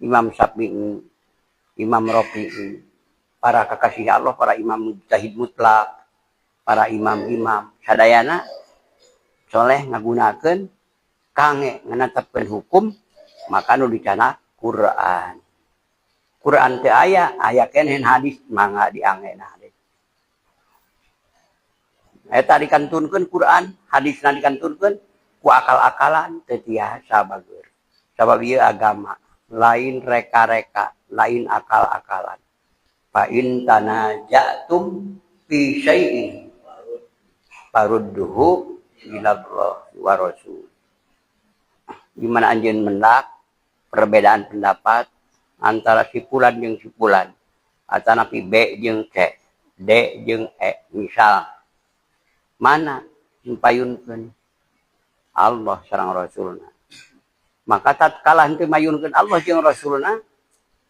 Imam Syafi'i, Imam Rafi'i, para kekasih Allah, para imam mujtahid mutlak, para imam-imam sadayana soleh ngagunakeun kangge nganetepkeun hukum, maka nu dicandak Quran. Quran teu aya, aya keneh hadis, mangga diangge hadis. Eta dikantunkeun Quran, hadisna dikantunkeun ku akal-akalan teu tiasa bager. Sabab ieu agama lain reka-reka, lain akal-akalan. Fa in tanaza'tum fi syai'in farudduhu ilallah wa rasul. Gimana anjeun mendak perbedaan pendapat antara si fulan jeung si fulan, atanapi B jeung C, D jeung E, misal mana payunkeun Allah sareng Rasulna. Maka tatkala henteu mayunkeun Allah jeung Rasulna,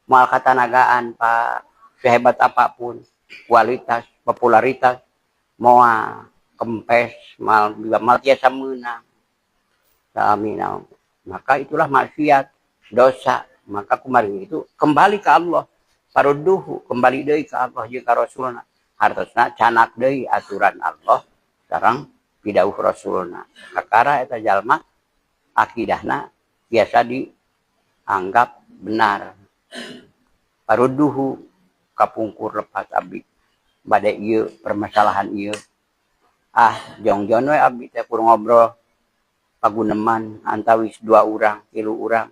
moal katanagaan, Pak. Sehebat apapun kualitas, popularitas, moal kempes, moal moal tiasa meunang. Amin. Maka itulah maksiat, dosa. Maka kemarin itu kembali ke Allah. Farudduhu, kembali deui ke Allah jeung ka Rasulna. Hartosna candak deui aturan Allah sareng pidauh Rasulna. Kakara eta jalma akidahna biasa dianggap benar. Farudduhu, kapungkur lepat abdi bade ieu permasalahan ieu. Ah, jongjon we abdi teh kur ngobrol paguneman antawis dua urang, tilu urang,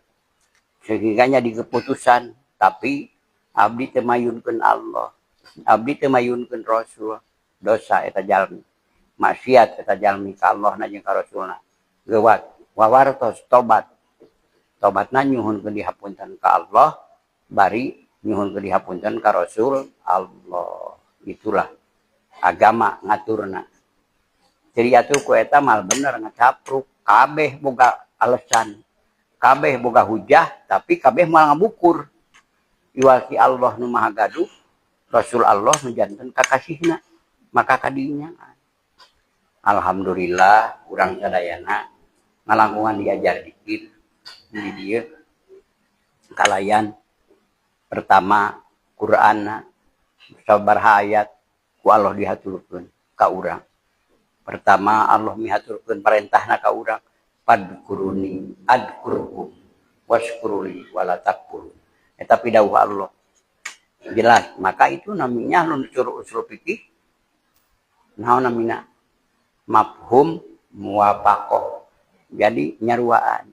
sehingga jadi keputusan, tapi abdi teu mayunkeun Allah, abdi teu mayunkeun Rasul. Dosa eta jalmi, maksiat eta jalmi ka Allah na jeung ka Rasulna. Geuwat wawartos tobat, tobatna nyuhunkeun dihapunten ka Allah, bari nyuhunkeun dihapunten ka Rasul Allah. Itulah agama ngaturna. Jadi atuh ku eta mal bener ngacapruk, kabeh boga alasan, kabeh boga hujah, tapi kabeh moal ngabukur. Iwal ti Allah nu maha gaduh, Rasul Allah nu janten kakasihna, maka kadinya. Alhamdulillah urang sadayana ngalangkungan diajar dikit di dieu kalayan pertama Qur'anna sabaraha ayat ku Allah dihaturkeun ka urang. Pertama Allah mihaturkeun parentahna ka urang, fadkuruni adzkurkum washkuruli wala takfurun. Eta pidauh Allah. Jelas, maka itu namanya unsur usul fikih. Naon namina? Mafhum muwafaqah. Jadi nyaruaan.